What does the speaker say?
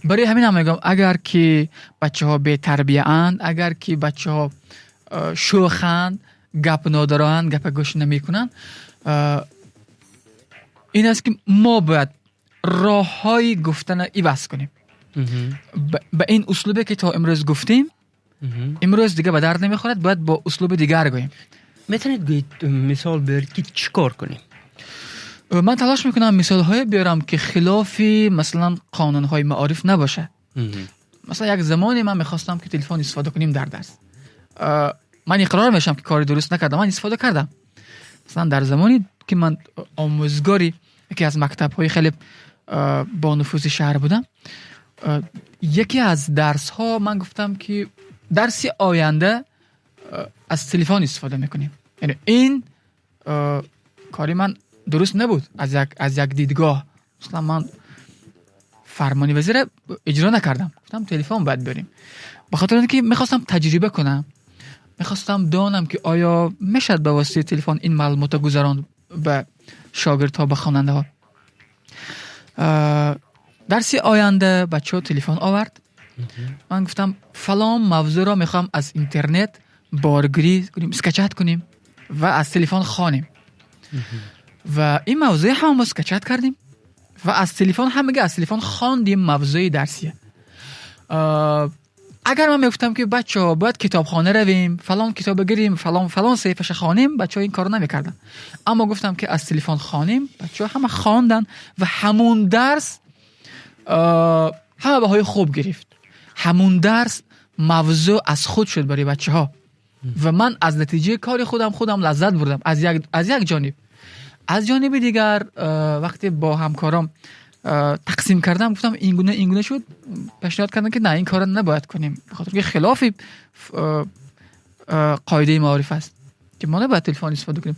Барои ҳамин ҳам мегӯям, агар ки бачаҳо бетарбияанд, агар ки бачаҳо шӯханд, гап надоранд, гапа гӯш намекунанд, ин аст ки мо бояд роҳҳои гуфтанро иваз кунем. Ба ин услубе ки то имрӯз гуфтем, имрӯз дигар ба дард намехӯрад, бояд бо услуби дигар гӯем. Метавонед гӯед, мисол биёред, ки чӣ кор кунем? Ман талош мекунам мисолҳое биёрам, ки хилофи, масалан, қонунҳои маориф набошад. Масалан, як замоне ман мехостам, ки телефон истифода кунем дар дарс. Ман иқрор мешавам, ки кори дуруст накардам, ман истифода кардам. Масалан, дар замоне ки ман омӯзгори яке аз мактабҳои хеле бонуфузи шаҳр будам, яке аз дарсҳо ман гуфтам, ки дарси оянда аз телефон истифода мекунем. Яъне ин кори ман дуруст набуд аз як дидгоҳ. Масалан, ман фармони вазира иҷро накардам. Гуфтам, телефон бояд биёрем. Ба хотири он ки мехостам таҷриба кунам, мехостам донам, ки оё мешавад ба воситаи телефон ин маълумотро гузаронд ба шогирдҳо, ба хонандаҳо. Дарси оянда бачаҳо телефон овард. Ман гуфтам, фалон мавзӯъро мехоҳам аз интернет боргирӣ кунем, скачать кунем ва аз телефон хонем. Ва ин мавзӯи ҳама мо скачать кардем ва аз телефон, ҳамагӣ аз телефон хондем мавзӯи дарсия. Агар ман мегуфтам, ки бачаҳо, бояд китобхона равем, фалон китоба гирем, фалон фалон саҳифаша хонем, бачаҳо ин корро намекарданд. Аммо гуфтам, ки аз телефон хонем, бачаҳо ҳама хонданд ва ҳамун дарс ҳама баҳои хуб гирифт. Ҳамун дарс мавзӯъ аз худ шуд барои бачаҳо ва ман аз натиҷаи кори худам лаззат бурдам аз як ҷониб. Аз ҷониби дигар, вақте бо ҳамкором тақсим кардам, гуфтам, ин гуна, ин гуна шуд, пешниҳод кардам, ки на, ин корро набояд кунем, бахотире ки хилофи қоидаи маориф аст, ки мо набояд телефон истифода кунем.